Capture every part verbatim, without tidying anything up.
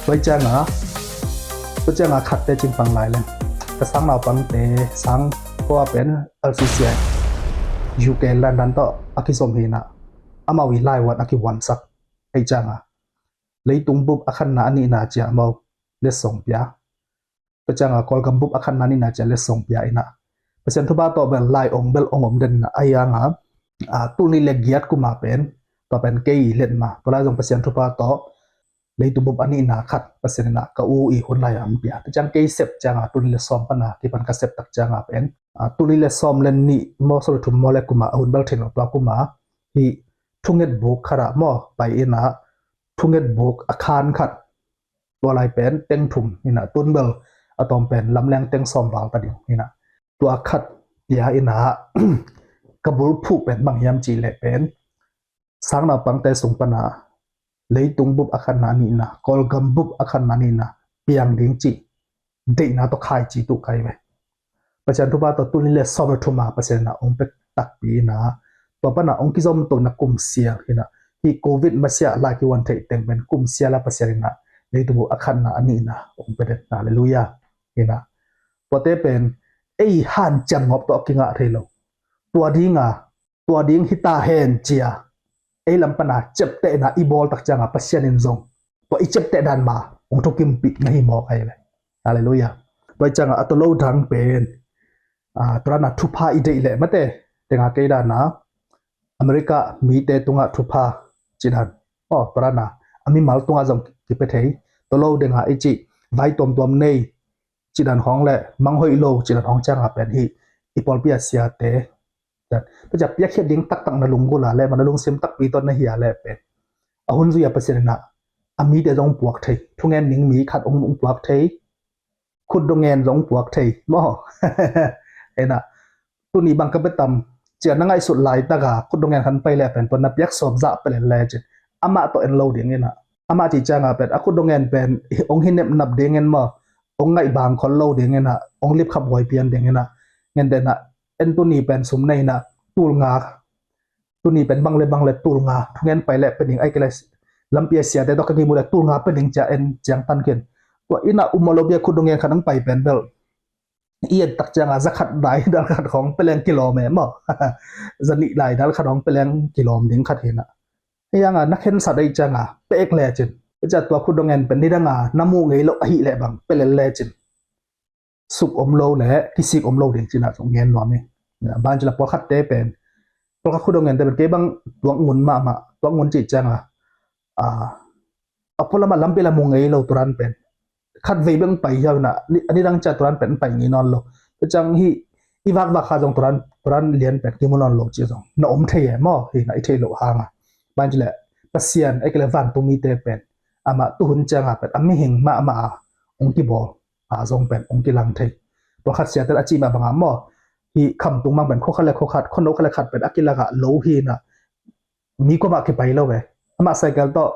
Tua cianga, tua cianga khatte cingpang lai leng, ka sang naupangte sang kua pen L C C I U K London tawh a kizom hi inah, amau i laivuan a kivuansak. Ei cianga leitung bup a khatna a nihna cia amau letsong pia. Tua cianga Kawlgam bup a khatna a nihna cia letsong pia inah, Pasian thupha tawh bel lai ong bel ong om den inah, a hianga, a, tul nih le giat kuma pen, tua pen kei i letma, tua lai zong Pasian thupha tawh leitung bup a nihna khat Pasian inah ka u i hun lai a hong pia. Tua ciang kei sep cianga tul nih le sawm pana kipan ka sep tak cianga pen, a, tul nih le sawm le nih maw, sawm le thum maw le kuma, a hun bel thei lo, tua kuma hih thunget buk khatah maw pai inah, thunget buk a khan khat, tua lai pen teng thum inah, tun bel a tawm pen lamleng teng sawm val ta ding inah, tua khat pia inah, ka bulphuh pen bang hiam cih leh pen, sang naupangte sung pana leitung bup a khatna a nihna, Kawlgam bup a khatna a nihna piang ding cih deihna tawh khaici tuh kai ve. Pasian thupha tawh tul nih le sawm le thuma Pasian inah ong pia takpi inah, tua pana ong kizom to inah kum sial inah, hih Covid masiah lai kivuan theih teng pen kum sial a Pasian inah leitung bup a khatna a nihna ong pia den. Halleluiah. Inah, tuate pen ei hanciam ngawp tawh a kingah thei lo. Tua dinga, tua ding hita hen cia ei lam pana ciaptehna i bawl tak cianga Pasian in zong tua i ciapteh dan ma ong thukimpih na hi mawk ahi ve. Halleluiah. Tua cianga a tawlo dang pen, a, tua dana thupha i deih leh mate, tenga kei dana America mite tungah thupha cih dan, aw, tua dana a mimal tungah zong kipia thei. Tawlo denga i cih vai tuamtuam nei cih dan hong le, mang hoih lo cih dan hong cianga pen hih i pawlpi a siate, tua ciang piakkhiat ding taktak na lunggulh a le, ma na lungsim takpi tawh na hi a le pen, a hun zui a Pasian inah a mite zong puak thei, thungen ning mi khat ong, ong puak thei, khutdong ngen zong puak thei maw. Inah, tuni bang ka bia tam cia na ngaihsut laitaka khutdong ngen khat pai le pen, tua na piak sawp zah pelel le cin, amah tawh en lo ding inah, amah cih cianga pen a khutdong ngen pen ong hi nepnap ding in maw, ong ngaih bang khol lo ding inah, ong lipkhap huai pian ding inah, ngen te inah, en tuni pen sum nei inah, tul nga, tuni pen bang le bang le tul nga thungen pai le pia ding, ai kei le lampi a siate tawh ka kimu le tul nga pia ding cia en ciang tan khin. Tua inah um a lo bia khutdong ngen khat ong pai pen bel i et tak cianga za khat lai dal khat hong pia leng kilawm e maw. Za nih lai dal khat hong pia leng kilawm ding khat hi inah. Hianga na khensat ei cianga pia ek le cin, cia tua khutdong ngen pen nidanga na muh ngei lo ahi le bang pia lel le cin, suk om lo le kisik om lo ding cih inah zong ngen nuam ing. Ban cila pawlkhatte pen, pawlkhat khutdong ngente pen kei bang tuak ngun mahmah, tuak ngun cih cianga, a, a pualamah lampi la mu ngei lo tua dan pen khat vei bek ong pai hiau inah, a nidang cia tua dan pen ong pai ngei nawn lo. Tua ciang hih i vakvak kha zong tua dan, tua dan lian pen kimu nawn lo cih zong na om thei e maw, hi inah i theih loh hanga. Ban cile Pasian ei kei le vantung mite pen amah tuhun cianga pen a mihing mahmah a ong kibawl a zong pen ong kilang thei. Pawlkhat siate a cih mah banga maw, hih khamtung mang pen khua khat le khua khat, khuano khat le khat pen a kilakah lo hi inah, mi kuamah kipai lo ve. Amah cycle tawh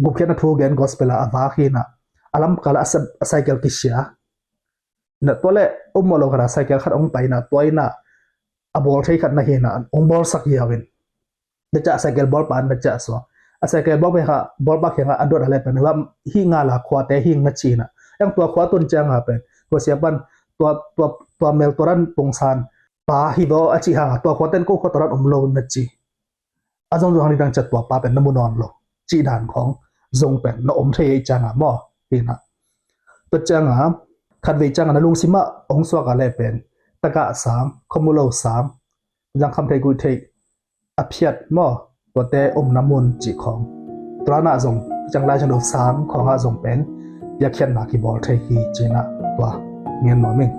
gupkhiatna thu gen gospel a a vak hi inah, a lamkal a cycle kisia inah, tua le um mawh lo khat a cycle khat ong pai inah, tua inah a bawl thei khat na hi inah ong bawlsak hiau in, na ciah cycle bawlpa an na ciah suak. A cycle bawlpa kha, bawlpa kiangah a dot a le pen, hih nga la khuate hing na ci inah, eng tua khua tun cianga pen tua sia pan tua, tua, tua mel tua dan pungsan pa hi vaw a cih hanga tua khuaten ko khua tua dan om lo na ci. A zong zong hang nidang cia tua pa pen na mu nawn lo cih dan khawng zong pen na om thei ei cianga maw, hi inah. Tua cianga khatvei cianga na lungsimah ong suak a le pen, takah sang, khuamu lo sang, zangkham thei guih thei a phiat maw, tuate omna mun cih khawng, tua danah zong ciang Lai Siangtho sang khawngah zong pen piakkhiatna kibawl thei hi cih inah tua ngen nuam ing.